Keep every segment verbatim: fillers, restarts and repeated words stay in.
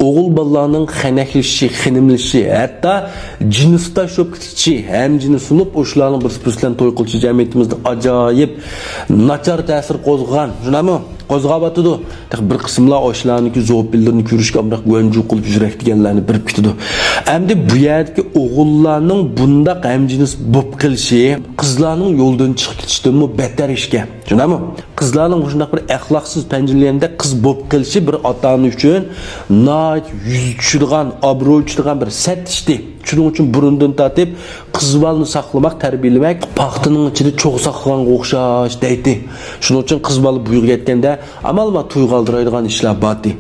ئوغۇل بالىلارنىڭ خەنەكلىشىشى، خېنىملىشىشى، ھەتتا جىنسداش بولۇپ كېتىشى، ھەمجىنس بولۇپ، ئۇشۇلارنىڭ بىرسى بىرسى بىلەن توي قىلىشى جەمئىيىتىمىزدە ئاجايىپ ناچار تەسىر قوزغىغان، شۇنداقمۇ؟ قوزغاۋاتىدۇ. تېخى بىر قىسىملار ئاشۇلارنىڭكى زوپىنلىرىنى كۆرۈشكە ئامراق گۇەنجۇ قىلىپ يۈرەك دېگەنلەرنى بېرىپ كېتىدۇ. ئەمدى بۇ يەردىكى ئوغۇللارنىڭ بۇنداق ھەمجىنس بولۇپ قېلىشى قىزلارنىڭ يولدىن چىقىپ كېتىشىدىنمۇ بەتتەر ئىشكەن. شۇنداقمۇ؟ قىزلارنىڭ مۇشۇنداق بىر ئەخلاقسىز پەنجىلىگەندەك قىز بولۇپ قېلىشى بىر ئاتا-ئانا ئۈچۈن ناھايىتى يۈز چۈشىدىغان، ئابرۇي چۈشىدىغان بىر سەت ئىشتى. شۇنىڭ ئۈچۈن بۇرۇندىن تارتىپ قىز بالىنى ساقلىماق، تەربىيەلىمەك پاختىنىڭ ئىچىدە چوغ ساقلىغانغا ئوخشاش دەيتتى. شۇنىڭ ئۈچۈن قىز بالا بۇ يەرگە يەتكەندە ئامال بار تويغا ئالدىرايدىغان ئىشلار بارتى.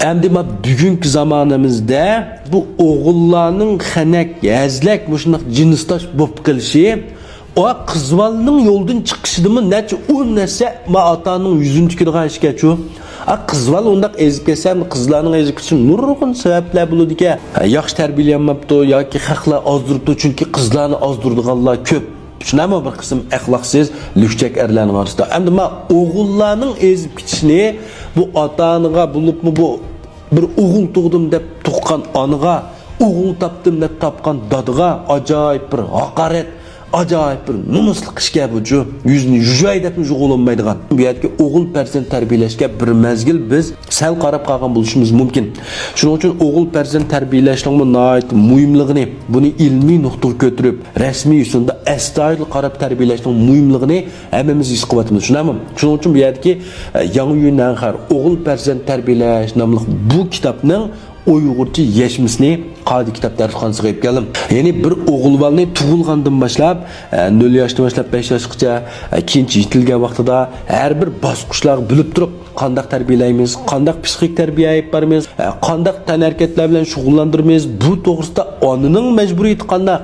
ئەمدى ما بۈگۈنكى زامانىمىزدا بۇ ئوغۇللارنىڭ خەنەك، ھەزلەك مۇشۇنداق جىنسداش بولۇپ قېلىشى، ئا، قىز بالىنىڭ يولدىن چىقىشىدىمۇ نەچچە ئون ھەسسە ما ئاتا-ئانىنىڭ يۈزىنى تىكىدىغان ئىشكەنچۇ. ئا، قىز بالا ئۇنداق ئېزىپ كەتسە، قىزلارنىڭ ئېزىپ كېتىشى نۇرغۇن سەۋەبلەر بولىدىكەن. ھە، ياخشى تەربىيەلىيەلمەپتۇ ياكى خەقلەر ئازدۇرۇپتۇ، چۈنكى قىزلارنى ئازدۇرىدىغانلار كۆپ. شۇنداقمۇ؟ بىر قىسىم ئەخلاقسىز، لۈكچەك ئەرلەرنىڭ ئارىسىدا. ئەمدى ما ئوغۇللارنىڭ ئېزىپ كېتىشىنى بۇ ئاتا-ئانىغا، بولۇپمۇ بۇ بىر ئوغۇل تۇغدۇم دەپ تۇغقان ئانىغا، ئوغۇل تاپتىم دەپ تاپقان دادىغا ئاجايىپ بىر ھاقارەت، ئاجايىپ بىر نومۇسلۇق ئىشكەن بۇچۇ. يۈزىنى يۇياي دەپمۇ يۇيغىلى بولمايدىغان. بۇ يەردىكى ئوغۇل پەرزەنت تەربىيەلەشكە بىر مەزگىل بىز سەل قاراپ قالغان بولۇشىمىز مۇمكىن. شۇنىڭ ئۈچۈن ئوغۇل پەرزەنت تەربىيەلەشنىڭمۇ ناھايىتى مۇھىملىقىنى، بۇنى ئىلمىي نۇقتىغا كۆتۈرۈپ، رەسمىي يۈزىدە ئەستايىدىل قاراپ تەربىيەلەشنىڭ مۇھىملىقىنى ھەممىمىز ھېس قىلىۋاتىمىز، شۇنداقمۇ؟ شۇنىڭ ئۈچۈن بۇ يەردىكى، ئە، ياڭيۈ نەنخەر ئوغۇل پەرزەنت تەربىيەلەش ناملىق بۇ كىتابنىڭ ئۇيغۇرچە يەشمىسىنى قادى كىتاب دەرسخانىسىغا ئېلىپ كەلدىم. يەنى بىر ئوغۇل بالىنى تۇغۇلغاندىن باشلاپ، ئە، نۆل ياشتىن باشلاپ بەش ياشقىچە، ئە، كېيىنچە يېتىلگەن ۋاقتىدا ھەر بىر باسقۇچلارغا بۆلۈپ تۇرۇپ، قانداق تەربىيەلەيمىز، قانداق پسىخىك تەربىيە ئېلىپ بارىمىز، ئە، قانداق تەنھەرىكەتلەر بىلەن شۇغۇللاندۇرىمىز، بۇ توغرىسىدا ئانىنىڭ مەجبۇرىيىتى قانداق؟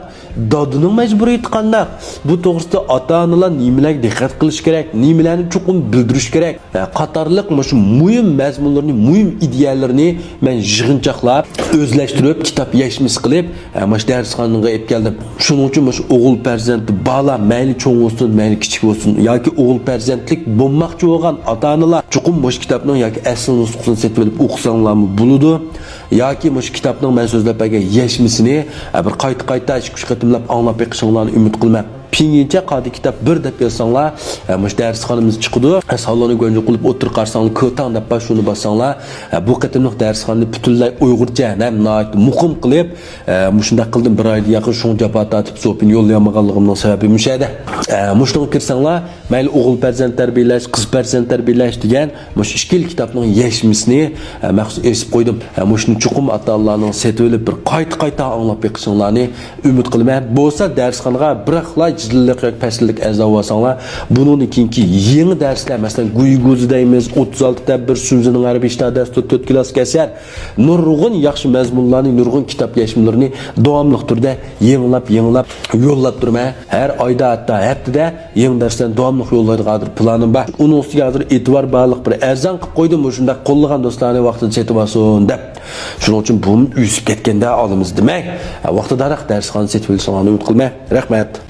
دادىنىڭ مەجبۇرىيىتى قانداق؟ بۇ توغرىسىدا ئاتا-ئانىلار نېمىلەرگە دىققەت قىلىشى كېرەك؟ نېمىلەرنى چوقۇم بىلدۈرۈش كېرەك؟ ھە، قاتارلىق مۇشۇ مۇھىم مەزمۇنلىرىنى، مۇھىم ئىدىيەلىرىنى مەن يىغىنچاقلاپ، ئۆزلەشتۈرۈپ، كىتاب يەشمىسى قىلىپ، ھە، مۇشۇ دەرسخانىغا ئېلىپ كەلدىم. شۇنىڭ ئۈچۈن مۇشۇ ئوغۇل پەرزەنتى بارلار، مەيلى چوڭ بولسۇن، مەيلى كىچىك بولسۇن، ياكى ئوغۇل پەرزەنتلىك بولماقچى بولغان ئاتا-ئانىلار چوقۇم مۇشۇ كىتابنىڭ ياكى ئەسلى نۇسخىسىنى سېتىۋېلىپ ئوقۇساڭلارمۇ بولىدۇ. ياكى مۇشۇ كىتابنىڭ مەن سۆزلەپ بەرگەن يەشمىسىنى، ئە، بىر قايتا-قايتا ئىككى-ئۈچ قېتىملاپ ئاڭلاپ بېقىشىڭلارنى ئۈمىد قىلىمەن. پىڭيىنچە قادى كىتاب بىر دەپ يازساڭلار، ئە، مۇشۇ دەرسخانىمىز چىقىدۇ. ئە، سالونى گۆنجۈ قىلىپ ئولتۇرۇپ قارىساڭلار، كۆتاڭ دەپ بار شۇنى باسساڭلار، ئە، بۇ قېتىملىق دەرسخانىنى پۈتۈنلەي ئۇيغۇرچە ھەم ناھايىتى مۇقىم قىلىپ، ئە، مۇشۇنداق قىلدىم، بىر ئايدىن ياقىن شۇڭ جاپا تارتىپ زوپىنى يوللىيالمىغانلىقىمنىڭ سەۋەبى مۇشۇ يەردە. ئە، مۇشۇنىڭغا كىرسەڭلار، مەيلى ئوغۇل پەرزەنت تەربىيەلەش، قىز پەرزەنت تەربىيەلەش دېگەن مۇشۇ ئىككىلا كىتابنىڭ يەشمىسىنى، ئە، مەخسۇس ئېسىپ قويدۇم. ئە، مۇشۇنى چوقۇم ئاتا-ئانىلارنىڭ سېتىۋېلىپ بىر قايتا-قايتا ئاڭلاپ بېقىشىڭلارنى ئۈمىد قىلىمەن. بولسا دەرسخانىغا بىراقلا جىلدىلىق ياكى پەسىللىك ئەزا بولساڭلار، بۇنىڭدىن كېيىنكى يېڭى دەرسلەر، مەسىلەن، گۇيگۇزى دەيمىز، ئوتتۇز ئالتە تەدبىر، سۈنزىنىڭ ھەربىي ئىشتا دەستۇر، تۆت كىلاسلىق ئەسەر، نۇرغۇن ياخشى مەزمۇنلارنى، نۇرغۇن كىتاب يەشمىلىرىنى داۋاملىق تۈردە يېڭىلاپ، يېڭىلاپ يوللاپ تۇرىمەن. ھەر ئايدا، ھەتتا ھەپتىدە يېڭى دەرسلەرنى داۋاملىق يوللايدىغان ھازىر پىلانىم بار. ئۇنىڭ ئۈستىگە ھازىر ئېتىبار بارلىق بىر ئەرزان قىلىپ قويدۇم، مۇشۇنداق قوللىغان دوستلارنى ۋاقتىدا سېتىۋالسۇن دەپ. شۇنىڭ ئۈچۈن بۇمۇ ئۈزۈپ كەتكەندە ئالىمىز دېمەي، ۋاقتىداراق دەرسخانا سېتىۋېلىشىڭلارنى ئۈمىد قىلىمەن. رەھمەت.